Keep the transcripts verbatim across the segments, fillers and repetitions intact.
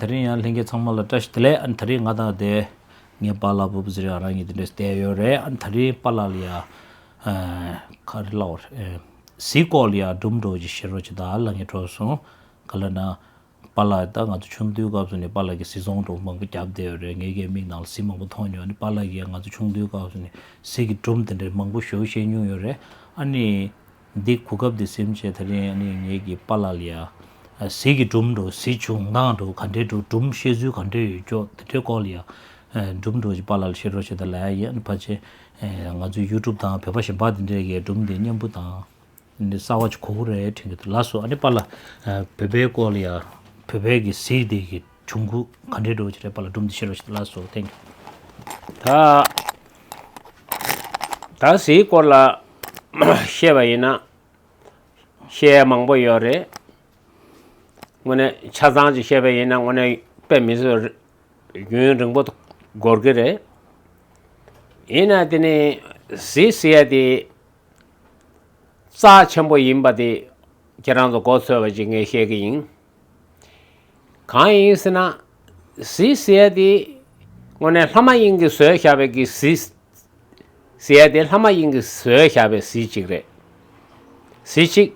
ད་རིང་ཡང་ལྷན་རྒྱས་ཚང་མ་ལ་བཀྲ་ཤིས་བདེ་ལེགས། ཨ་ནི་ད་རིང་ང་དང་དེ་ངའི་པཱ་ལགས་བུ་བུ་ཟེར་ཡ་རང་གཉིས་དེ་འདྲས་བསྡད་ཡོད་རེད། ཨ་ནི་ད་རིང་པཱ་ལགས་ལ་ཡ་ཨ་ག་རེ་ལབ་དགོས་རེད། ཨ་གཟིག་སྐོར་ལ་ཡ་སྒྲུང་འདྲ་བོ་ཅིག་བཤད་རོགས་བྱེད་དང་ལབ་ངས་འགྲོ་སོང་། ག་ལབ་ན། པཱ་ལགས་ད་ང་ཚོ་ཆུང་དུས་སྐབས་སུ་ནས་པཱ་ལགས་ཀྱིས་གཟིག་རྩོམ་འདྲ་བོ་མང་པོ་བརྒྱབ་བསྡད་ཡོད་རེད། ངའི་གི་མིག་ནང་ལ་གཟིག་མང་པོ་མཐོང་མྱོང་། ཨ་ནི་པཱ་ལགས་ཀྱིས་ང་ཚོ་ཆུང་དུས་སྐབས་སུ་ནས་གཟིག་གི་སྒྲུང་དེ་འདྲའི་མང་པོ་ཞེ་པོ་བཤད་མྱོང་ཡོད་རེད། ཨ་ནི། འདི་གོ་སྐབས་འདི་ཟིན་བྱས་ད་རིང་ཨ་ནི་ངེད་ཀྱི་པཱ་ལགས་ལ་ཡ། གཟིག་གི་སྒྲུང་འདྲ་བོ་གཟིག་བྱུང་ངང་འདྲ་བོ་ག་འདྲའི་འདྲ་བོ་སྒྲུང་བཤད་ཚུལ་ག་འདྲའི་ཡོད་ཀྱོག་དེ་འདྲའི་སྐོར་ལ་ཡ། སྒྲུང་འདྲ་བོ་ཅིག་པཱ་ལགས་ལ་བཤད་རོགས་བྱེད་དང་ལབ་ཡ་ཡིན། ཨ་ནི་ཕལ་ཆེར་ང་ཚོའི་ཡུ་ཊུབ་དང་བོད་པ་གཞན་པ་དེ་འདྲས་ཀྱི་སྒྲུང་དེ་མཉམ་པོ་དང་འདི་གསར་བ་ཅིག་གོ་གི་རེད་དྲན་གྱི་འདུག་ལགས་སོ། ཨ་ནི་པཱ་ལགས་བོད་པའི་སྐོར་ལ་ཡ་བོད་པའི་གི་གཟིག་དེ་གི་བྱུང་ཁུངས་ག་འདྲའི་འདྲ་བོ་ཅིག་རེད། པཱ་ལགས་སྒྲུང་འདི་བཤད་རོགས་བྱེད་དང་ལགས་སོ། ཐེངས་ད་ད་གཟིག་སྐོར་ལ་བཤད་པ་ཡིན་ན། བཤད་ཡ་མང་པོ་ཡོད་རེད། དངོས་གནས་ཆ་ཚང་ཅིག་བཤད་པ་ཡིན་ན་དངོས་གནས་དཔེ་མི་སྲིད་རྒྱུན་རིང་པོ་འགོར་གི་རེད། ཡིན་ན་དེ་ནི་གཟིག་ཟེར་ཡ་དེ་རྩ་ཆེན་པོ་ཡིན་པ་དེ་ཁྱེད་རང་ཚོ་མགོ་ཚོས་པ་ཅིག་ངས་བཤད་གི་ཡིན། གང་ཡིན་ཟེར་ན། གཟིག་ཟེར་ཡ་དེ་དངོས་གནས་ལྷ་མ་ཡིན་གྱིས་བཟོས་བཞག་པའི་གི་གཟིག་ཟེར་ཡ་དེ་ལྷ་མ་ཡིན་གྱིས་བཟོས་བཞག་པའི་གཟིག་ཅིག་རེད། གཟིག་ཅིག་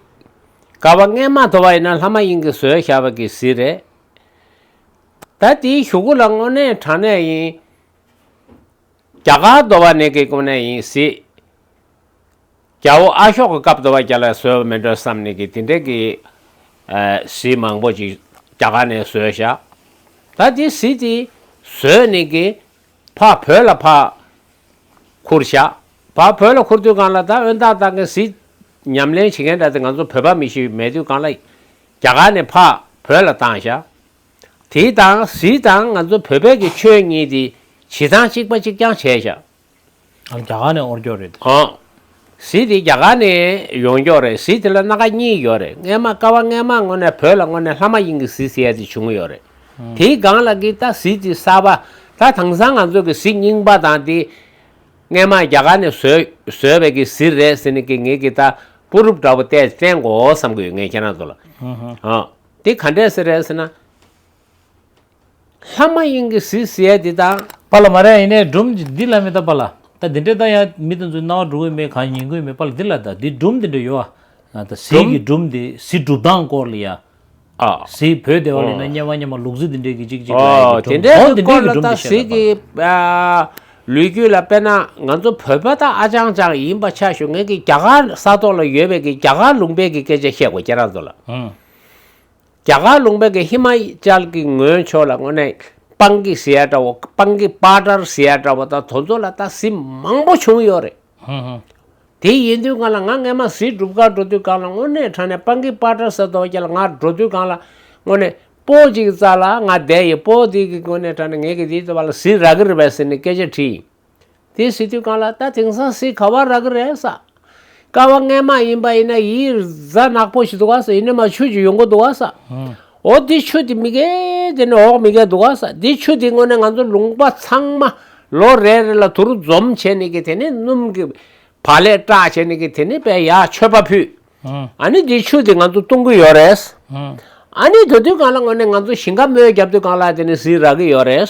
བསྐལ་པ་སྔོན་མ་དུ་བ་ཡིན་ན་ལྷ་མ་ཡིན་གྱིས་བཟོས་བཞག་པའི་གི་གཟིག་རེད། ད་དེའི་གཞུག་གུ་ལ་དངོས་གནས་དྲང་གནས་ཡིན། རྒྱ་གར་དུ་བ་ནས་ཀྱི་དངོས་གནས་ཡིན་གཟིག་རྒྱལ་པོ་ཨ་ཤོ་ཀ་སྐབས་དུ་བ་རྒྱ་ལ་བཟོས་པ་མེད་འགྲོ་བསམ་ནས་ཀྱི་དེ་འདྲས་ཀྱི་ཨ་གཟིག་མང་པོ་ཅིག་རྒྱ་གར་ནས་བཟོས་བཞག་ད་དེ་གཟིག་དེ་བཟོས་ནས་ཀྱི་ཕར་བོད་ལ་ཕར་ཁུར་བཞག་ཕར་བོད་ལ་ཁུར་དུས་སྒང་ལ་ད་དབོན་སྟག་སྟག་གི་གཟིག་ཉམས་ལེན་བྱེད་མཁན་འདྲ་དེ་ང་ཚོ་བོད་པ་མི་ཤེས་མེད་དུས་སྒང་ལ་རྒྱ་གར་ནས་ཕར་བོད་ལ་བཏང་བཞག་དེ་དང་གཟིག་དང་ང་ཚོ་བོད་པའི་གི་ཆོས་གཉིས་དེ་བྱེད་སྟངས་གཅིག་པ་གཅིག་རྐྱང་བྱས་བཞག་ཨ་རྒྱ་གར་ནས་དབོར་རྒྱུ་རེད། ཨང་། གཟིག་དེ་རྒྱ་གར་ནས་ཡོང་རྒྱུ་རེད། གཟིག་དེ་ལ་སྣ་ཁ་གཉིས་ཡོད་རེད། སྔས་མ་བསྐལ་པ་སྔས་མ་དངོས་གནས་བོད་ལ་དངོས་གནས་ལྷ་མ་ཡིན་གྱི་གཟིག་ཟེར་ཡ་དེ་བྱུང་ཡོད་རེད། དེའི་སྒང་ལ་གི་ད་གཟིག་དེ་གསར་པ་ད་དེང་སང་ང་ཚོ་གི་གཟིག་རྙིང་པ་དང་དེ་སྔས་མ་རྒྱ་གར་ནས་བཟོས་བཟོས་པའི་གི་གཟིག་རེད་ཟེར་ནས་གི་ངས་གི་ད་པུ་རུབ་འདྲ་པོ་བལྟས་བསྟན་དགོས་བསམ་གི་ཡོད་ངས་ཁྱེད་རང་ཚོ་ལ། ཨང་། དེ་ག་འདྲས་ཟེར་རེད་ཟེར་ན། ལྷ་མ་ཡིན་གྱི་གཟིག་ཟེར་ཡ་འདི་དང་། པཱ་ལགས་མ་རེད། ཡིན་ནའི་སྒྲུང་འདི་ལ་མི་ལྟ་པཱ་ལགས། ད་འདི་འདྲས་ད་ཡང་མི་དེ་ཚོའི་རྣ་བ་འགྲོ་གི་མེད་གང་ཉན་གི་མེད་པཱ་ལགས། འདི་ལ་ད་འདི་སྒྲུང་འདི་འདྲས་ཡོད་ཨ། ད་གཟིག་གི་སྒྲུང་འདི་གཟིག་སྒྲུབ་སྟངས་སྐོར་ལ་ཡ། ཨ། གཟིག་བོད་སྡེ་བ་ལ་ཡིན་ན་སྔོན་མ་སྔོན་མ་ལུག་རྫི་འདི་འདྲས་ཀྱི་ཅིག་ཅིག་ལ་ཡ་གི་སྒྲུང་དེ་འདྲས་ཀྱི་སྐོར་ལ་ད་གཟིག་གི་ལུས་རྒྱུད་ལ་དཔེར་ན་ང་ཚོ་བོད་པ་ད་ཨ་ཅང་ཅང་ཡིན་པ་ཆ་བཞག་ངས་ཀྱི་རྒྱ་གར་ས་ཐོག་ལ་ཡོད་པའི་གི་རྒྱ་གར་ལུང་པའི་གི་སྐད་ཆ་བཤད་དགོས་ཁྱེད་རང་ཚོ་ལ། རྒྱ་གར་ལུང་པའི་གི་ཧི་མ་ཅལ་གྱི་ངོས་ཕྱོགས་ལ་དངོས་གནས་སྤང་གི་ཟེར་ཡ་འདྲ་བོ་སྤང་གི་པ་ཏར་ཟེར་ཡ་འདྲ་བོ་དང་དེ་ཚོ་ལ་ད་གཟིག་མང་པོ་བྱུང་ཡོད་རེད། དེ་ཡིན་དུས་སྒང་ལ་ང་སྔས་མ་གཟིག་སྒྲུབ་གར་འགྲོ་དུས་སྒང་ལ་དངོས་གནས་དྲང་གནས་སྤང་གི་པ་ཏར་ཟེར་དོ་རྒྱ་ལ་ང་འགྲོ་དུས་སྒང་ལ་དངོས་གནས་སྤོ་གཅིག་རྩ་ལ་ང་བསྡད་ཡི་སྤོ་དེ་གི་དངོས་གནས་དྲང་གནས་ངས་གི་དེའི་ཐོག་ལ་གཟིག་རག་གི་རེད་པས་ཟེར་ནས་སྐད་ཆ་དྲིས་ཡིན། དེ་ཟེར་དུས་སྒང་ལ་ད་དེང་སང་གཟིག་ག་བ་རག་གི་རེད་ས། སྐལ་བ་སྔས་མ་ཡིན་པ་ཡིན་ན་ཡིད་རྫ་ནག་པོ་ཞིག་འདུག་ག་ས་ཡིན་ནས་མ་ཆུ་ཅིག་ཡོང་གི་འདུག་ག་ས། འོ་དེ་ཆུ་དེ་མི་གེ་དེ་ནས་འོག་མི་གེ་འདུག་ག་ས། དེ་ཆུ་དེ་དངོས་གནས་ང་ཚོ་ལུང་པ་ཚང་མ་ལོ་རེ་རེ་ལ་དུར་འཛོམས་བྱས་ནས་གི་དེ་ནས་སྣུམ་གི་བག་ལེབ་བཀྲག་བྱས་ནས་གི་དེ་ནས་པའི་ཡར་མཆོད་པ་ཕུལ། ཨ་ནི་དེ་ཆུ་དེ་ང་ཚོ་བཏུང་གི་ཡོད་རེད། ཨ་ནི་དེ་དུས་སྒང་ལ་དངོས་གནས་ང་ཚོ་ཞིང་ཁ་རྨོས་རྒྱབ་དུས་སྒང་ལ་དེ་ནས་གཟིག་རག་གི་ཡོད་རེད།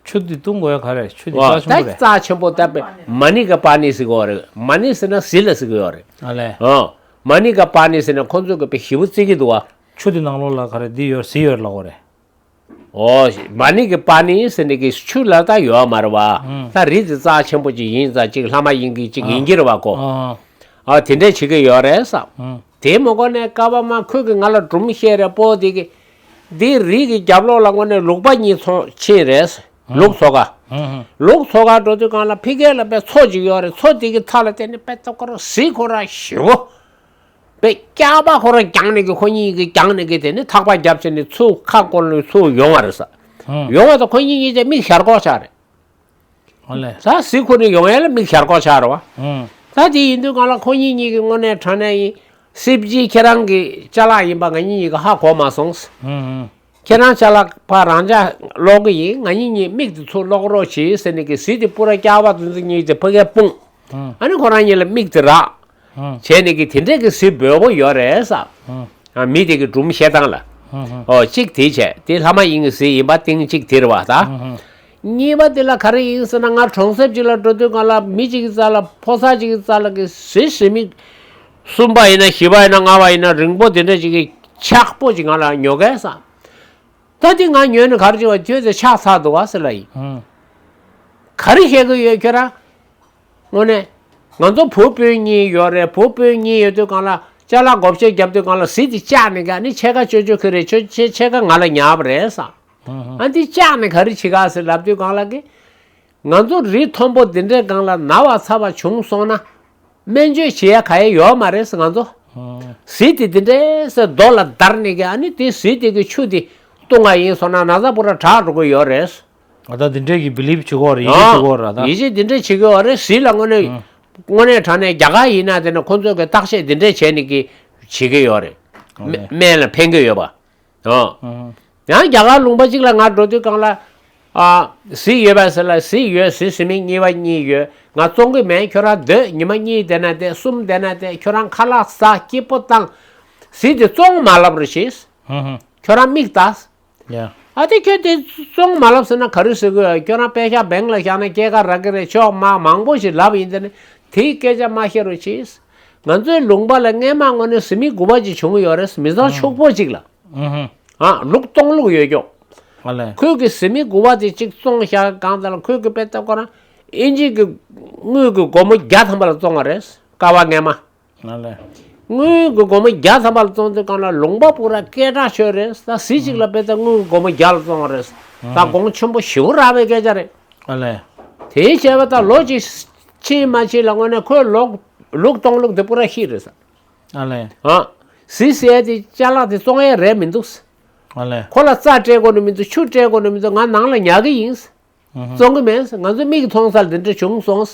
ཆུ་འདི་བཏུང་དགོས་ཡ་ག་རེ་ཆུ་འདི་ཨོ་རྩ་ཆེན་པོ་རེད། ད་རྩ་ཆེན་པོ་ད་པེ་མ་ཎི་ཀ་པཱ་ཎི་ཟེར་གི་ཡོད་རེད། མ་ཎི་ཟེར་ན་གཟིག་ལ་ཟེར་གི་ཡོད་རེད། ཨ་ལས། ཨོ། མ་ཎི་ཀ་པཱ་ཎི་ཟེར་ན་ཁོང་ཚོས་གི་པེ་ཞེ་པོ་བརྩི་གི་འདུག་བ། ཆུ་འདི་ནང་ལོགས་ལ་ག་རེ་འདི་ཡོད་གཟིག་ཡོད་ལབ་དགོས་རེད། ཨོ། མ་ཎི་ཀ་པཱ་ཎི་ཟེར་ནི་གི་ཆུ་ལ་ད་ཡོད་མ་རེད་བ། ཨང་། ད་རི་འདི་རྩ་ཆེན་པོ་ཅིག་ཡིན་ཙང་ཅིག་ལྷ་མ་ཡིན་གི་ཅིག་ཡིན་གྱི་རེད་བ་ཁོ། ཨང་། ཨ་དེ་འདྲས་བྱེད་ཀྱི་ཡོད་རེད་ས། ཨང་། དེ་མ་གོ་ནས་ཀ་བ་མ་ཁོས་ཀྱི་ང་ལ་སྒྲུང་བཤད་རེད་པོ་དེ་གི། འདི་རི་གི་རྒྱབ་ལོགས་ལ་དངོས་གནས་ལུག་པ་གཉིས་ཚོ་ཕྱིན་རེད། ཨང་། ལུག་འཚོ་ག། ཨང་། ལུག་འཚོ་ག་འགྲོ་དུས་སྒང་ལ་ཕི་གེ་ལ་པའི་མཚོ་ཅིག་ཡོད་རེད། མཚོ་དེ་གི་མཐའ་ལ་བལྟས་ནས་པའི་ཏོ་ཀོ་རོ་གཟིག་ཁོ་ར་ཞེ་བོ། པའི་སྐྱག་པ་ཁོ་ར་རྒྱང་ནས་གི་ཁོ་གཉིས་ཀྱི་རྒྱང་ནས་གི་དེ་ནས་ཐག་པ་རྒྱབ་བྱས་ནས་ཚུར་ཁ་སྐོར་ནས་ཚུར་ཡོང་བ་རེད་ས། ཨང་། ཡོང་བ་དང་ཁོ་གཉིས་གཉིས་དེ་མིག་ཞར་ཀོག་ཆགས་རེད། ཨོ་ལེ། ད་གཟིག་ཁོ་ནི་ཡོང་ཡ་ལ་མིག་ཞར་ཀོག་ཆགས་རེད་བ། ཨང་། ད་དེ་ཡིན་དུས་སྒང་ལ་ཁོ་གཉིས་གཉིས་ཀྱི་དངོས་གནས་དྲང་གནས་ཡིན། སྲིབ་ཇི་ཁྱེད་རང་གི་ཅ་ལག་ཡིན་པ་ང་གཉིས་གཉིས་ཀྱི་ཧ་གོ་མ་སོང་། ཨང་ཨང་། ཁྱེད་རང་ཅ་ལག་ཕར་རང་ཅག་སློག་གི་ཡིན། ང་གཉིས་གཉིས་མིག་དེ་ཚུར་སློག་རོགས་བྱེད་ཟེར་ནས་ཀྱི་གཟིག་དེ་པུ་ར་སྐྱག་པ་དེ་ཚོ་གཉིས་དེ་ཕ་གིར་སྤུངས། ཨང་། ཨ་ནི་ཁོ་རང་གཉིས་ལ་མིག་དེ་རག་ཨང་། བྱས་ནས་ཀྱི་དེ་འདྲས་ཀྱི་གཟིག་འབོལ་པོ་ཡོད་རེད་ས། ཨང་། ཨ་མི་དེ་གི་སྒྲུང་བཤད་སྟངས་ལ། ཧུམ་ཧུམ། ཨོ་གཅིག་དེ་བྱས་དེ་ལྷ་མ་ཡིན་གྱི་གཟི་ཡིན་པ་ཏིང་གཅིག་དེ་རེད་བ་ད། ཧུམ་ཧུམ། གཉིས་པ་དེ་ལ་ག་རེ་ཡིན་ཟེར་ན། ང་གྲོང་གསེབ་ཅིག་ལ་འགྲོ་དུས་སྒང་ལ་མི་གཅིག་གི་རྩ་ལ་ཕོ་གསར་གཅིག་གི་རྩ་ལ་གི་གཟི་ཟེར་མི། གསུམ་པ་ཡིན་ན་བཞི་པ་ཡིན་ན་ལྔ་པ་ཡིན་ན་རིང་པོ་དེ་འདྲ་ཅིག་གི་ཆག་པོ་ཅིག་ང་ལ་ཉོ་གས་ས། ད་དེ་ང་ཉོས་ནས་ག་རེ་བྱེད་པ། ཁྱོད་དེ་ཆག་ཚར་འདུག་བ་ཟེར་ལ་ཡིན། ཧུམ། ག་རེ་བཤད་གི་ཡོད་ཁྱོད་རང་། དངོས་གནས། ང་ཚོ་བུ་སྤུན་གཉིས་ཡོད་རེད། བུ་སྤུན་གཉིས་ཡོད་དུས་སྒང་ལ་ཅ་ལག་བགོ་བཤའ་རྒྱབ་དུས་སྒང་ལ་གཟི་དེ་བཅག་ནས་ག་ནི་ཕྱེད་ཀ་ཅོ་ཅོ་ཁི་རེད། ཁྱོད་ཕྱེད་ཕྱེད་ཀ་ང་ལ་ཉར་བ་རེད་ས། ཨ་འདི་བཅག་ནས་ག་རེ་བྱེད་ག་ཟེར་ལབ་དུས་སྒང་ལ་གི། ང་ཚོ་རི་མཐོན་པོ་འདི་འདྲའི་སྒང་ལ་ན་བ་ཚ་བ་བྱུང་སོང་ན། སྨན་བཅོས་བྱེད་ཡ་ག་ཡ་ཡོད་མ་རེད་ང་ཚོ། ཨང་། གཟི་དེ་འདི་འདྲའི་སེ་རྡོ་ལ་བརྡར་ནས་ཀྱི་ཨ་ནི་དེ་གཟི་དེ་གི་ཆུ་དེ་བཏུང་བ་ཡིན་སོང་ན་ན་ཚ་པོ་ར་དྲག་འགྲོ་གི་ཡོད་རེད། ཨ་ད་འདི་འདྲའི་གི་བི་ལིབ་བྱེད་ཀྱི་ཡོད་རེད། ཡིད་ཆེས་བྱེད་ཀྱི་ཡོད་རེད་ད། ཡིད་ཆེས་འདི་འདྲའི་བྱེད་ཀྱི་ཡོད་རེད། གཟི་ལ་དངོས་གནས། ཨང་། དངོས་གནས་དྲང་གནས་རྒྱ་གར་ཡིན་ན་དེ་ནས་ཁོང་ཚོས་གི་བརྟག་དཔྱད་འདི་འདྲའི་བྱས་ནས་གི་བྱེད་ཀྱི་ཡོད་རེད། ཨོ་ལེ། སྨན་ལ་ཕན་གྱི་ཡོད་པ། ཨོ། ཨང་། ཡང་རྒྱ་གར་ལུང་པ་གཅིག་ལ་ང་འགྲོ་དུས་སྒང་ལ། ཨ། གཟི་ཡོད་པ་ཟེར་ལ། གཟི་ཡོད། གཟི་ཟེར་མི་གཉིས་པ་གཉིས་ཡོད། ང་བཙོང་གི་མེད། ཁྱོད་རང་སྡོད། ཉི་མ་གཉིས་བསྡད་ན་བསྡད། གསུམ་བསྡད་ན་བསྡད། ཁྱོད་རང་ཁ་ལག་ཟ། སྐྱིད་པོ་བཏང་། གཟི་དེ་བཙོང་མ་ལབ་རོགས་བྱེད། ཧུམ་ཧུམ། ཁྱོད་རང་མིག་ལྟ། ཡ། ཨ་དེ་ཁྱོད་དེ་བཙོང་མ་ལབ་ཟེར་ན་ག་རེ་ཟེར་དགོས། ཁྱོད་རང་པེ་ཤག་བེང་ལ་བཞག་ན་སྐྱེད་ཀ་རག་གི་རེད། ཆོག་མ་མང་པོ་ཞིག་ལབ་ཡིན། དེ་ནི་དེའི་སྐད་ཆ་མ་བཤད་རོགས་བྱེད། ང་ཚོའི་ལུང་པ་ལ་སྔས་མ་དངོས་གནས་གཟི་མིག་དགུ་པ་ཅིག་བྱུང་ཡོད་རེད། མི་ཚང་ཕྱུག་པོ་ཅིག་ལ། ཨུ་ཧུ། ཨ་ལུག་སྟོང་ལུག་ཡོད་ཀྱོག་ཨ་ལས། ཁོས་ཀྱི་གཟི་མིག་དགུ་པ་དེ་གཅིག་བཙོང་བཞག་གང་ལྟར་ཁོས་ཀྱི་དཔེ་ལྟ་ཁོ་རང་ཨིན་ཇི་གི་དངུལ་གྱི་སྒོར་མོ་བརྒྱ་ཐམ་པ་ལ་བཙོང་བ་རེད། ཀ་བ་སྔས་མ། ཨ་ལས། དངུལ་གྱི་སྒོར་མོ་བརྒྱ་ཐམ་པ་ལ་བཙོང་དུས་སྒང་ལ་ལུང་པ་པུ་ར་སྐད་གྲགས་ཆོད་རེད། ད་གཟི་གཅིག་ལ་དཔེ་ལྟ་དངུལ་གྱི་སྒོར་མོ་བརྒྱ་ལ་བཙོང་བ་རེད། ད་གོང་ཆེན་པོ་ཞེ་པོ་རག་པའི་སྐད་ཆ་རེད། ཨ་ལས། དེའི་བྱས་པ་ད་ལོ་གཅིག་ཕྱིན་མ་ཕྱིན་ལ་དངོས་གནས་ཁོས་ལུག་ལུག་སྟོང་ལུག་དེ་པུ་ར་ཤི་རེད་ས། ཨ་ལས། ཨ། གཟི་ཟེར་ཡ་དེ་ཅ་ལག་དེ་བཙོང་ཡ་རེད་མི་འདུག་ཨ་ལས། ཁོ་ལ་རྩྭ་སྤྲད་དགོས་ནི་མི་འདུག་ཆུ་སྤྲད་དགོས་ནི་མི་འདུག་ང་ནང་ལ་ཉར་གི་ཡིན། ཨུ་ཧུ། བཙོང་གི་མེད། ང་ཚོ་མིག་གིས་མཐོང་ས་ལ་འདི་འདྲ་བྱུང་སོང་།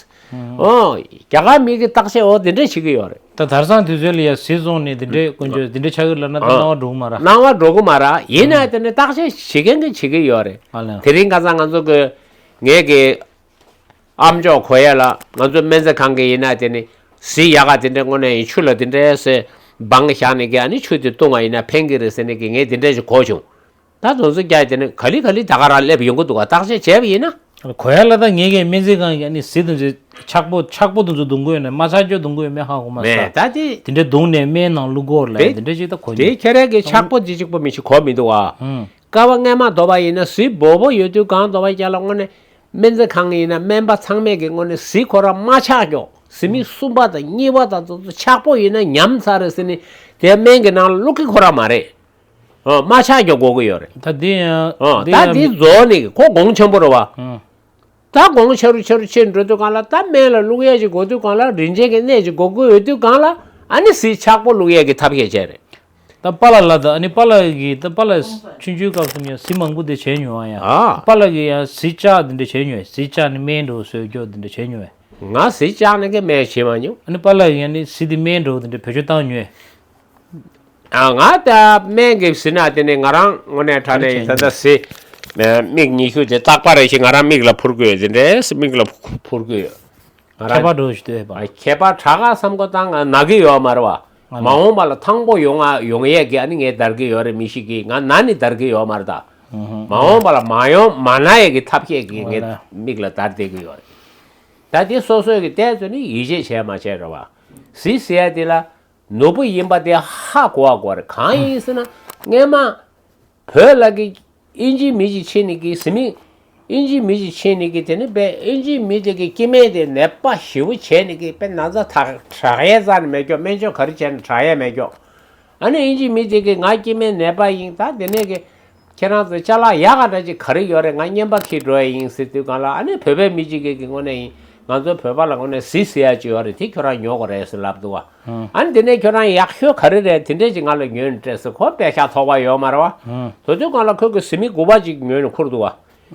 ཨུ་ཧུ། ཨོ། རྒྱ་གར་མི་གི་བརྟག་དཔྱད་འོ་འདི་འདྲ་བྱེད་ཀྱི་ཡོད་རེད། ད་དེང་སང་དུས་ཚོད་ལ་ཡ་གཟི་བཙོང་ནས་འདི་འདྲའི་དཀོན་མཆོག་འདི་འདྲ་ཆགས་ཀྱི་ལབ་ན་ད་ཨ། སྣང་བ་འགྲོ་གི་མ་རེད། སྣང་བ་འགྲོ་གི་མ་རེད། ཡིན་ན་ཨུ་ཧུ། དེ་ནི་བརྟག་དཔྱད་བྱེད་མཁན་གྱིས་བྱེད་ཀྱི་ཡོད་རེད། ཨ་ལས། དེ་རིང་ཁ་སང་ང་ཚོ་གི་ངའི་གི་ཨ་མཆོག་གོ་ཡ་ལ་ང་ཚོ་སྨན་རྩིས་ཁང་གི་ཡིན་ན་དེ་ནི་གཟི་ཡག་ག་དེ་འདྲ་དངོས་གནས་ཡིན། ཆུ་ལ་དེ་འདྲ་སེ་སྦང་བཞག་ནས་ཀྱི་ཨ་ནི་ཆུ་དེ་བཏུང་བ་ཡིན་ན་ཕན་གི་རེད་ཟེར་ནས་ཀྱི་ངས་དེ་འདྲ་ཞིག་གོ་བྱུང་། ད་དེ་ཚོ་རྒྱ་དེ་ནི་ག་ལེ་ག་ལེ་ད་ག་རང་སླེབས་ཡོང་གི་འདུག་ག་བརྟག་དཔྱད་བྱས་པ་ཡིན་ན། གོ་ཡ་ལ་ད་ངས་ཀྱི་སྨན་རྩིས་ཁང་གི་ཨ་ནི་གཟི་དེ་ཚོ་ཆག་པོ་ཆག་པོ་དེ་ཚོ་བརྡུང་གི་ཡོད་ན་མ་ཆག་ཅོག་བརྡུང་གི་ཡོད་མེད་ཧ་གོ་མ་མེད་ས། ད་དེ། དེ་འདྲ་བརྡུང་ནས་སྨན་ནང་བླུག་གོ་ལ་དེ་དེ་འདྲ་ཅིག་ད་གོ་དེ་ནི། ཁྱེད་རང་གི་ཆག་པོ་དེ་གཅིག་པོ་མི་ཞིག་གོ་མི་འདུག་ཨ། ཧུམ། ཀ་བ་སྔས་མ་དོ་བ་ཡིན་ན་གཟི་སྦོ་བོ་ཡོད་དུས་གང་དོ་བ་རྒྱ་ལ་དངོས་གནས་སྨན་རྩིས་ཁང་ཡིན་ན་སྨན་པ་ཚང་མས་ཀྱི་དངོས་གནས་གཟི་ཁོ་རང་མ་ཆག་ཀྱོག་གཟི་མིག་གསུམ་པ་དང་གཉིས་པ་དང་དེ་ཚོ་ཆག་པོ་ཡིན་ན་ཉམས་ཚར་རེད་ཟེར་ནས་དེ་སྨན་གྱི་ནང་ལ་བླུག་གི་ཁོ་རང་མ་རེད། ཨོ་མ་ཆག་ཀྱོག་དགོས་ཀྱི་ཡོད་རེད། ད་འདི་ཡང་ཨོ་འདི་ད་ཡང་འདི་རྫོགས་ནས་ཀྱི་ཁོ་གོང་ཆེན་པོ་རེད་བ། ཨང་། ད་གོང་ཆེ་རུ་ཆེ་རུ་ཕྱིན་འགྲོ་དུས་གང་ལ་ད་སྨན་ལ་བླུག་ཡས་ཅིག་དགོས་དུས་གང་ལ་རིན་ཆེན་གྱི་གནས་ཅིག་དགོས་ཀྱི་ཡོད་དུས་གང་ལ་ཨ་ནི་གཟི་ཆག་པོ་བླུག་ཡས་ཀྱི་ཐབས་ཤེས་བྱས་རེད། ད་པཱ་ལགས་ལ་ད་ཨ་ནི་པཱ་ལགས་ཀྱིས་ད་པཱ་ལགས་ཆུང་ཆུང་སྐབས་སུ་ཡང་གཟི་མང་པོ་དེ་བྱས་མྱོང་བ་ཡང་ཨ། པཱ་ལགས་ཀྱིས་ཡང་གཟི་ལྕགས་དེ་འདྲ་བྱས་མྱོང་བས། གཟི་ལྕགས་ནི་སྨན་འདྲ་བོ་བཟོས་རྒྱུ་དེ་འདྲ་བྱས་མྱོང་བས། ང་གཟི་ལྕགས་ནི་གི་སྨན་བྱས་མ་མྱོང་། ཨ་ནི་པཱ་ལགས་ཀྱིས་ཡང་ནི་གཟི་དེ་སྨན་འདྲ་བོ་དེ་འདྲ་བེད་སྤྱོད་བཏང་མྱོང་བས། ཨ་ང་ད་སྨན་གྱི་ཟེར་ན་དེ་ནི་ང་རང་དངོས་གནས་དྲང་གནས་ཡིན་ད་ལྟ་གཟི་མིག་ཉི་ཤུ་དེ་རྟག་པར་རེ་ཞིག་ང་རང་མིག་ལ་ཕུར་དགོས་དེ་འདྲས་མིག་ལ་ཕུར་དགོས་ང་ཁྱད་རང་པར་འགྲོ་ཞིག་ལྟོས་པ། ཨ་ཁྱད་པར་དྲག་ག་བསམ་གོ་ད་ང་ན་གི་ཡོད་མ་རེད་བ། ང་ལ་མ་འོངས་པ་ལ་ཐང་པོ་ཡོང་ང་ཡོང་ཡས་ཀྱི་ཨ་ནི་ངས་དར་གི་ཡོད་རེད་མི་ཤི་གི་ང་ན་ནི་དར་གི་ཡོད་མ་རེད་ད། ཧུམ་ཧུམ། མ་འོངས་པ་ལ་མ་ཡོང་མ་ན་ཡས་ཀྱི་ཐབས་ཤེས་ཀྱི་ང་ངས་ལ་མིག་ལ་དར་བསྡད་གི་ཡོད་རེད། ད་དེ་སོ་སོའི་གི་ལྟས་ཚོ་ནི་ཡིད་ཆེས་བྱས་མ་བྱས་རེད་བ། གཟི་ཟེར་ཡ་དེ་ལ། ནོར་བུ་ཡིན་པ་དེ་ཧ་གོ་བ་དགོས་རེད། གང་ཡིན་ཟེར་ན་སྔས་མ་བོད་ལ་གི་ཨིན་ཇིའི་མི་ཞིག་ཕྱིན་ནས་གི་གཟི་མིག་ཨིན་ཇིའི་མི་ཞིག་ཕྱིན་ནས་གི་དེ་ནི་དཔེ་ཨིན་ཇིའི་མི་དེ་གི་སྐྱེ་དམན་དེ་ནད་པ་ཞེ་པོ་བྱས་ནས་གི་དཔེ་ན་ཚ་དྲག་དྲག་ཡས་རྩ་ནས་མེད་ཀྱོག་སྨན་བཅོས་ག་རེ་བྱས་ནས་དྲག་ཡས་མེད་ཀྱོག་ཨ་ནི་ཨིན་ཇིའི་མི་དེ་གི་ང་སྐྱེ་དམན་ནད་པ་ཡིན་ད་དེ་ནས་གི་ཁྱེད་རང་ཚོ་ཅ་ལག་ཡག་ག་འདྲ་ཅིག་ག་རེ་ཡོད་རེད། ང་རྔན་པ་འཁྱེར་འགྲོ་ཡ་ཡིན་ཟེར་དུས་གང་ལ་ཨ་ནི་བོད་པའི་མི་གཅིག་གིས་ཀྱི་དངོས་གནས་ཡིན་ང་ཚོ་བོད་པ་ལ་དངོས་གནས་གཟི་ཟེར་ཡ་ཅིག་ཡོད་རེད། དེ་ཁྱོད་རང་ཉོ་དགོས་རེད་ཟེར་ལབ་འདུག་བ། ཨ་ནི་དེ་ནས་ཁྱོད་རང་ཡག་ཤོས་ག་རེ་རེད་དེ་འདྲས་ཅིག་ང་ལ་ཉོས་ནས་སྤྲད་ཟེར་ཁོ་པད་ཤག་ཐོགས་པ་ཡོད་མ་རེད་བ། དེ་དུས་གང་ལ་ཁོས་ཀྱི་གཟི་མིག་དགུ་པ་ཅིག་ཉོས་ནས་ཁུར་འདུག་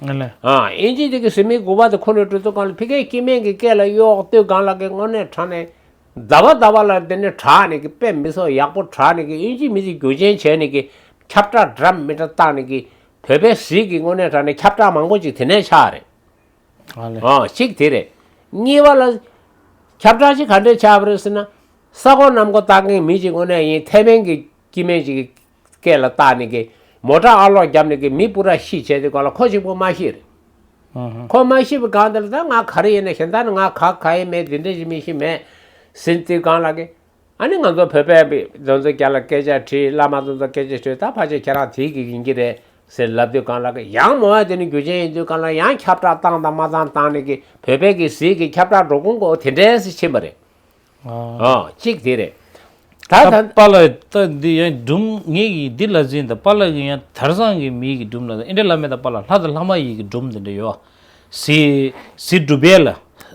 བ། ཨ་ཨིན་ཇི་དེ་གི་གཟི་མིག་དགུ་པ་དེ་ཁུར་ནས་འགྲོ་དུས་གང་ལ་ཕ་གིའི་སྐྱེ་དམན་གྱི་སྐེ་ལ་གཡོགས་དུས་གང་ལ་གི་དངོས་གནས་དྲང་གནས། ཟླ་བ་ཟླ་བ་ལ་དེ་ནས་དྲག་ནས་ཀྱི་དཔེ་མི་སྲིད་ཡག་པོ་དྲག་ནས་ཀྱི་ཨིན་ཇི་མི་ཚོས་རྒྱུ་རྐྱེན་བྱས་ནས་ཀྱི་ཁྱབ་བསྒྲགས་འདྲ་མི་འདྲ་བཏང་ནས་ཀྱི་བོད་པའི་གཟི་གི་དངོས་གནས་དྲང་གནས་ཁྱབ་བསྒྲགས་མང་པོ་ཅིག་དེ་ནས་ཆགས་རེད། ཨ་ལས། ཨོ་གཅིག་དེ་རེད། གཉིས་པ་ལ་ཁྱབ་བསྒྲགས་ཅིག་ག་འདྲས་ཆགས་པ་རེད་ཟེར་ན། ས་གོ་གནམ་སྒོ་བཏགས་མཁན་མི་ཅིག་དངོས་གནས་ཡིན་ཐའེ་ཝན་གྱི་སྐྱེ་དམན་ཅིག་གི་ སྐེ་ལ་བཏགས་ནས་ཀྱི་མོ་ཊ་ཨ་ལོག་བརྒྱབ་ནས་ཀྱི་མི་པུ་ར་ཤི་བྱས་དུས་སྒང་ལ་ཁོ་གཅིག་པོ་མ་ཤི་རེད། ཨུ་ཧུ། ཁོ་མ་ཤི་བའི་སྒང་དེ་ལ་ད་ང་ག་རེ་ཡིན་ན་གཞན་དག་ནི་ང་ག་ག་ཡིན་མེད་འདི་འདྲ་ཞིག་མི་ཤི་མེད་ཟེར་དུས་སྒང་ལ་ཀྱི། ཨ་ནི་ང་ཚོ་བོད་པའི་དེ་ཚོ་རྒྱ་ལ་སྐད་ཆ་དྲིས། བླ་མ་དེ་ཚོ་སྐད་ཆ་དྲིས། ད་ཕལ་ཆེར་ཁྱེད་རང་དེའི་གི་ཡིན་གྱི་རེད་ཟེར་ལབ་དུས་སྒང་ལ་ཀྱི་ཡང་མོ་ཨ་དེ་ནི་རྒྱུ་ཅན་ཡིན་དུས་སྒང་ལ་ཡང་ཁྱབ་བསྒྲགས་བཏང་དང་མ་བཏང་བཏང་ནས་ཀྱི་བོད་པའི་གི་ཟས་ཀྱི་ཁྱབ་བསྒྲགས་འགྲོ་ཀུན་གོ་དེ་འདྲས་སེ་ཕྱིན་པ་རེད། ཨ། ཨ་གཅིག་དེ་རེད། ད་ད་ད་པཱ་ལགས་ད་འདི་ཡང་སྒྲུང་ངེད་ཀྱིས་འདི་ལ་འཛིན་ད་པཱ་ལགས་ཀྱིས་ཡང་དར་སང་གི་མི་གི་སྒྲུང་ལ་ཨེ་འདྲ་ལ་མེད་ད་པཱ་ལགས་ལྷ་དང་ལྷ་མ་ཡིན་གྱི་སྒྲུང་དེ་འདྲ་ཡོད། གཟི་གཟི་སྒྲུབ་པའི་ལ།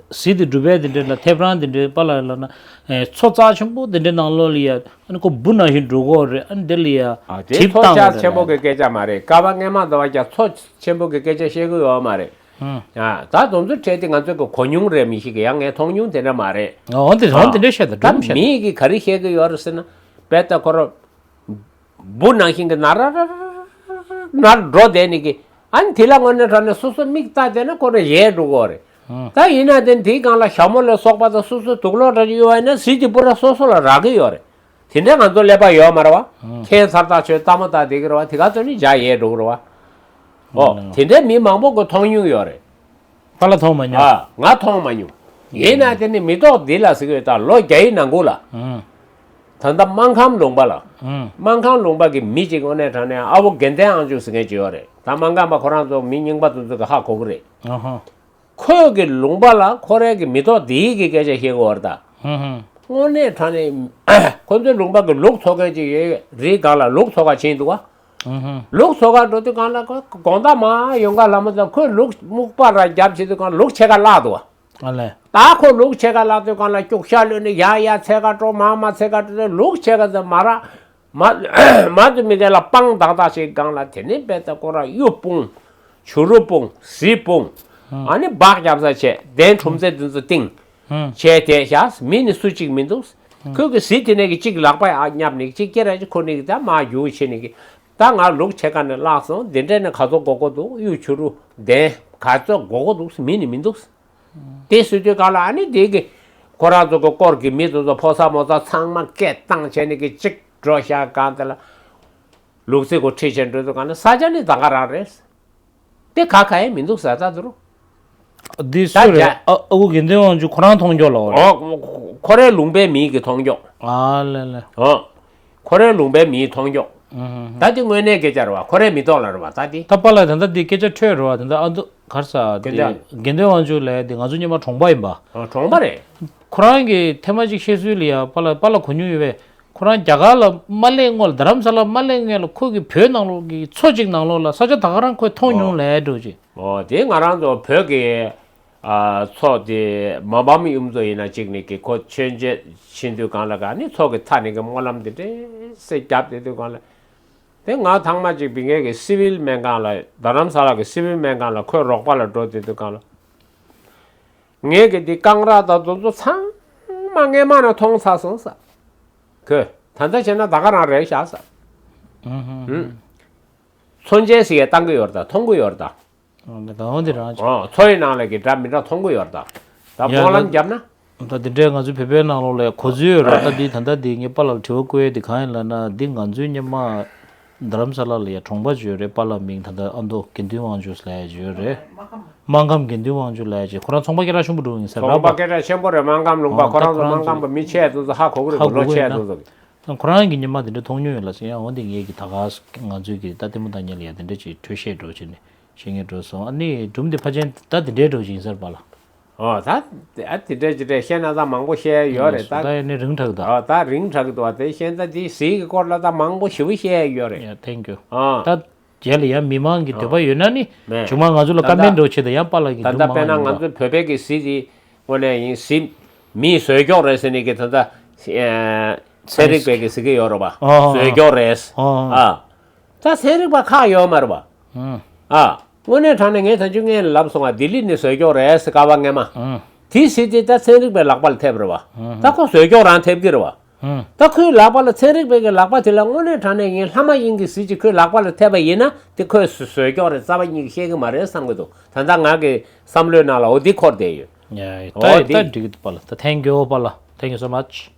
གཟི་དེ་སྒྲུབ་པའི་དེ་འདྲ་ལ་ཐེབས་རང་དེ་འདྲའི་པཱ་ལགས་ལ་ན་ཨེ་མཚོ་རྩ་ཆེན་པོ་དེ་འདྲའི་ནང་ལོགས་ལ་ཡ་ཨ་ནི་ཁོ་འབུ་ནང་བཞིན་འགྲོ་གི་རེད། ཨ་ནི་དེ་ལ་ཡ་ཨ་དེ་གྲིབ་མཚོ་བཏང་ཤ་བ་ཆེན་པོ་རེད། གི་སྐད་ཆ་མ་རེད། ཀ་བ་སྔས་མ་འདི་བ་ཀྱང་མཚོ་ཆེན་པོ་གི་སྐད་ཆ་བཤད་གི་ཡོད་མ་རེད། ཧུམ། ཨ་ད་དུང་ཚོ་ཁྲལ་དེ་ང་ཚོ་གི་གོ་མྱོང་རེད་མི་ཤེས་གི། ཡང་ངས་མཐོང་མྱོང་དེ་འདྲ་མ་རེད། འོ་དེ་འོ་དེ་འདྲ་བཤད་ད་ད་སྒྲུང་བཤད་ད། མི་གི་ག་རེ་བཤད་གི་ཡོད་རེད་ཟེར་ན། དཔེ་ལྟ་ཁོ་ར་འབུ་ནང་བཞིན་གི་ན་ར་ར་ར་ར་ན་འགྲོ་བསྡད་ནི་གི། ཨ་ནི་དེ་ལ་དངོས་གནས་དྲང་གནས་སོ་སོ་མིག་ལྟ་བསྡད་ན་ཁོ་ར་ཡལ་འགྲོ་གི་རེད། ཧུམ། ད་ཡིན་ན་དེ་དེའི་སྒང་ལ་ཞྭ་མོ་ལ་སོགས་པ་དང་སོ་སོ་དུག་ལོག་འདྲ་ཅིག་གཡུག་པ་ཡིན་ན་གཟི་དེ་པུ་ར་སོ་སོ་ལ་རག་གི་ཡོད་རེད། དེ་འདྲའི་ང་ཚོ་ཀླད་པ་ཡོད་མ་རེད་བ། ཧུམ། ཁྱེད་ཚར་ཐག་ཆོད་ལྟ་མོ་ལྟ་བསྡད་ཀྱི་རེད་བ། དེ་ག་ཚོད་ནི་འཇའ་ཡལ་འགྲོ་གི་རེད་བ། ཨོ། ཧུམ། དེ་འདྲའི་མི་མང་པོ་གི་མཐོང་མྱོང་ཡོད་རེད། པཱ་ལགས་མཐོང་མ་མྱོང་། ཨ། ང་མཐོང་མ་མྱོང་། ཡིན་ན་དེ་ནི་མི་ཐོག་འདི་ལ་ཟེར་གི་ཡོད་ད། ལོ་བརྒྱ་ཡི་ནང་ཁུལ་ལ། ཨང་། ད་ལྟ་སྨར་ཁམས་ལུང་པ་ལ། ཨང་། སྨར་ཁམས་ལུང་པ་གི་མི་གཅིག་དངོས་གནས་དྲང་གནས་ཨ་བོ་དགེ་ལྡན་དབང་ཕྱུག་ཟེར་མཁན་ཅིག་ཡོད་རེད། ད་སྨར་ཁམས་པ་ཁོ་རང་ཚོ་མི་རྙིང་པ་ཚོ་ཚོ་གི་ཧ་གོ་གི་རེད། ཨ་ཧ། ཁོས་གི་ལུང་པ་ལ་ཁོ་རའི་གི་མི་ཐོག་འདིའི་གི་སྐད་ཆ་བཤད་གི་ཡོད་རེད་ད། ཨ་ཧ། དངོས་གནས་དྲང་གནས་ཁོ་ཚོའི་ལུང་པ་གི་ལུག་འཚོ་མཁན་ཅིག་ཡོད་རེད། སྒང་ལ་ལུག་འཚོ་ག་ཕྱིན་འདུག་ག། ལུག་འཚོ་ག་འགྲོ་དུས་སྒང་ལ་ཁོ་དགོང་དག་མར་ཡོང་ག་ལ་མོ་ཚོ་ཁོས་ལུག་སྨུག་པ་ར་རྒྱབ་བྱེད་དུས་སྒང་ལུག་ཕྱེད་ཀ་བརླག་འདུག་ག། ཨ་ལས། ད་ཁོ་ལུག་ཕྱེད་ཀ་བརླག་དུས་སྒང་ལ་སྐྱུག་ཤ་ལོས་ནི་ཡ་ཡ་ཚད་ཀ་སྤྲོ་མ་མ་ཚད་ཀ་སྤྲོ་ལུག་ཕྱེད་ཀ་ཚོ་མ་ར་མ་མ་དུ་མི་དེ་ལ་སྤང་དག་དག་བྱེད་སྒང་ལ་དེ་ནས་དཔེ་ད་ཁོ་ར་གཡུ་སྤུངས་བྱུ་རུ་སྤུངས་གཟི་སྤུངས་ཨ་ནི་སྦག་རྒྱབ་ས་བྱས་གདན་ཁྲོམ་རྩེ་དེ་ཚོ་བཏིང་བྱས་དེ་བཞག་མི་ནི་སུ་གཅིག་མི་འདུག། ཁོས་གི་གཟི་དེ་ནས་གི་གཅིག་ལག་པ་ཡར་བསྙབས་ནས་གཅིག་སྐེ་ར་གཅིག་ཁུར་ནས་གི་ད་མར་རྒྱུག་བྱེད་ནས་གི། ད་ང་ལུག་ཕྱེད་ཀ་ནས་བརླག་སོང་། འདི་འདྲས་ནས་ག་ཚོད་དགོས་དགོས་འདུག། གཡུ་བྱུ་རུ་གདན་ག་ཚོད་དགོས་དགོས་འདུག། མི་ནི་མི་འདུག། དེ་ཟེར་དུས་སྒང་ལ་ཨ་ནི་དེ་གི་ཁོ་རང་ཚོ་གི་སྐོར་གི་མི་དེ་ཚོ་ཕོ་གསར་མོ་གསར་ཚང་མ་སྐད་བཏང་བྱས་ནས་གི་གཅིག་འགྲོ་ཤག། སྒང་དེ་ལ་ལུག་རྫི་གོ་ཁྲིད་བྱས་འགྲོ་དུས་སྒང་ལ་ས་ཆ་ནི་ད་ག་རང་རེད། དེ་ག་ག་ཡང་མི་འདུག་ཟེར་ད་དུ་རུ། འདི་ད་སུ་རེད། རྒྱ་ཨ་ཨ་ཁུ་དགེ་འདུན་དབང་ཕྱུག་ཁོ་རང་མཐོང་རྒྱུ་ལ་འོ་རེད། ཨོ་ཁོ་རའི་ལུང་པའི་མི་གི་མཐོང་རྒྱུ། ཨ་ལེ་ལེ། ཨོ། ཁོ་རའི་ལུང་པའི་མིའི་མཐོང་རྒྱུ། ཨུ་ཧུ་ཧུ། ད་དེ་དངོས་གནས་སྐད་ཆ་རེད་བ། ཁོ་རའི་མི་ཐོག་ལ་རེད་བ་ད་དེ། ད་པཱ་ལགས་ད་ལྟ་འདི་སྐད་ཆ་འཕྲོས་རེད་བ། ད་ལྟ་ཨ་མདོ་གར་ས་དེ་དགེ་འདུན་དགེ་འདུན་དབང་ཕྱུག་ལགས་དེ་ང་ཚོ་སྔོན་མ་གྲོང་པ་ཡིན་པ། ཨ་གྲོང་པ་རེད། ཁོ་རང་གིས་ཐེངས་མ་གཅིག་བཤད་ཚུལ་ལ་ཡ་པཱ་ལགས་པཱ་ལགས་གོ་མྱོང་ཡོད་པས། ཁོ་རང་རྒྱ་གར་ལ་མ་སླེབས་སྔོན་ལ་རྡ་རམ་ས་ལ་མ་སླེབས་སྔོན་ལ་ཁོ་གིས་བོད་ནང་ལོགས་ཀྱི་མཚོ་གཅིག་ནང་ལོགས་ལ་ས་ཆ་ད་ག་རང་ཁོས་མཐོང་མྱོང་ལབ་འགྲོ་ཅིག། ཨོ་དེ་ང་རང་ཚོ་བོད་ཀྱི་ཨ་མཚོ་དེ་མ་ཕམ་གཡུ་མཚོ་ཡིན་ན་གཅིག་ནས་ཀྱི་ཁོ་མཆོད་མཇལ་ཕྱིན་དུས་སྒང་ལ་ག་ནི་མཚོ་གི་མཐའ་ནས་ཀྱི་སྨོན་ལམ་དེ་འདྲས་སེ་བརྒྱབ་བསྡད་དུས་སྒང་ལ། དེ་ང་ཐང་མ་གཅིག་བི་ངེད་ཀྱི་སི་ཝིལ་སྨན་ཁང་ལ་རྡ་རམ་ས་ལ་གི་སི་ཝིལ་སྨན་ཁང་ལ་ཁོའི་རོགས་པ་ལ་འགྲོ་བསྡད་དུས་སྒང་ལ། ངེད་ཀྱི་འདི་རྐང་རག་དང་དེ་ཚོ་ཚང་མ་སྔས་མ་ནས་མཐོང་ཚར་སོང་ས། ཁོས་ད་ལྟ་བྱས་ན་ད་ག་རང་རེད་ཤག་ས། ཨུ་ཧུ། མཚོ་མཇལ་ཟེར་ཡས་བཏང་གི་ཡོད་རེད་ད། མཐོང་གི་ཡོད་རེད་ད། ཨ་ད་འོ་འདི་རང་ཅིག། ཨོ་མཚོ་ཡི་ནང་ལ་གི་འདྲ་མི་འདྲ་མཐོང་གི་ཡོད་རེད་ད། ད་ཡ་སྨོན་ལམ་ད་བརྒྱབ་ན། ད་འདི་འདྲའི་ང་ཚོའི་བོད་པའི་ནང་ལོགས་ལ་གོ་ཚུལ་ཡོད་རེད་ད། འདི་ད་ལྟ་འདི་ངས་པཱ་ལགས་ལ་དྲི་བ་བཀོད་ཡས་འདི་གང་ཡིན་ལབ་ན། འདི་ང་ཚོའི་སྔོན་མ་རྡ་རམ་ས་ལ་ལ་ཡ་གྲོང་པ་ཅིག་ཡོད་རེད། པཱ་ལགས་མིང་ད་ལྟ་ཨ་མདོ་དགེ་འདུན་དབང་ཕྱུག་ལབ་ཡ་ཅིག་ཡོད་རེད། སྨར་ཁམས་དགེ་འདུན་དབང་ཕྱུག་ལབ་ཡ་ཅིག། ཁོ་རང་ཚོང་པ་སྐད་གྲགས་ཆེན་པོ་འགྲོ་ཡིན་ས་རེད་པ། ཚོང་པ་སྐད་གྲགས་ཆེན་པོ་རེད། སྨར་ཁམས་ལུང་པ། ཨོ་ཁོ་རང་ཚོ་སྨར་ཁམས་པ་མི་ཆེ་དེ་ཚོ་ཧ་གོ་གི་རེད། ཧ་ལོ་གོ་གི་ཆེ་ཡིན་དེ་ན། ཚོ་གི། ཁོ་རང་གི་ཉི་མ་དེ་འདྲ་མཐོང་མྱོང་ཡོད་ལ་ཟེར་ཡང་འོ་དེ་ངས་ཀྱི་ད་ག་ང་ཚོའི་གི་ད་ལྟད་མོ་ལྟ་མཁན་ལ་ཡ་དེ་འདྲ་ཅིག་འཕྲོས་བཤད་འགྲོ་བྱས་ནས་བཤད་མཁན་འགྲོ་སོང་། ཨ་ནི་སྒྲུང་དེ་ཕལ་ཆེར་ད་དེ་འདྲའི་འགྲོ་བཞིན་ཟེར་པ་ལ། ཨོ་ད་ཨ་དེ་འདྲ་ཅི་འདྲ་བཤད་ན་ད་མང་པོ་བཤད་ཡ་ཡོད་རེད་ད། ད་ཡ་ནི་རིང་དྲགས་ད། ཨོ་ད་རིང་དྲགས་འདུག་བ། དེ་བཤད་ན་ད་དེ་ཟས་ཀྱི་སྐོར་ལ་ད་མང་པོ་ཞེ་པོ་བཤད་ཡ་ཡོད་རེད། ཡ་ཐེང་ཀྱུ། ཨོ་ད་རྗེས་ལ་ཡང་མི་མང་གི་འདོད་པ་ཡོད་ན་ནི་མེད། བྱུང་མ་ང་ཚོ་ལ་ད་ཀ་མེན་འགྲོ་ཆེད་དུ་ཡང་པཱ་ལགས་ཀྱི་ད་ད་སྒྲུང་མང་དཔེར་ན་ཡིན་ང་པ། ཚོ་བོད་པའི་གི་ཟས་དེ་དངོས་གནས་ཡིན་ཟས། མིས་ཟོས་ཀྱོག་རེད་ཟེར་ནས་ཀྱི་ད་ལྟ་ཚན་རིག་པས་ཀྱི་ཟེར་གྱི་ཡོད་རེད་པ། ཨོ། ཟོས་ཀྱོག་རེད། ཨོ། ཨ། ད་ཚན་རིག་པ་ཁག་ཡོད་མ་རེད་པ། ཨ། དངོས་གནས་དྲང་གནས་ངས་ད་ཅུང་སྔོན་ལབ་སོང་ང་། ལྡི་ལི་ནས་ཟོས་ཀྱོག་རེད་ཟེར་ཀ་བ་སྔས་མ། དེ་ཟེར་དེ་ད་ཚན་རིག་པའི་ལག་པ་ལ་ཐེབས་རེད་པ། ད་ཁོ་ཟོས་ཀྱོག་རང་ཐེབས་ཀྱི་རེད་པ། ད་ཁོའི་ལག་པ་ལ་ཚན་རིག་པའི་གི་ལག་པ་དེ་ལ་དངོས་གནས་དྲང་གནས་ཡིན་ལྷ་མ་ཡིན་གྱི་ཟས་ཅིག་ཁོའི་ལག་པ་ལ་ཐེབས་པ་ཡིན་ན་དེ་ཁོས་ཟོས་ཀྱོག་རེད། རྩ་བ་ཉིད་ཀྱི་བཤད་གི་མ་རེད་བསམ་གི་འདུག། ད་ལྟ་ང་གི་བསམ་བློའི་ནང་ལ་འོ་འདི་འཁོར་བསྡད་ཡོད། ཡ་ཡ། ད་འོ་ད་འདི་འགྲིག་གི་འདུག་པཱ་ལགས། ད་thank you པཱ་ལགས། Thank you so much།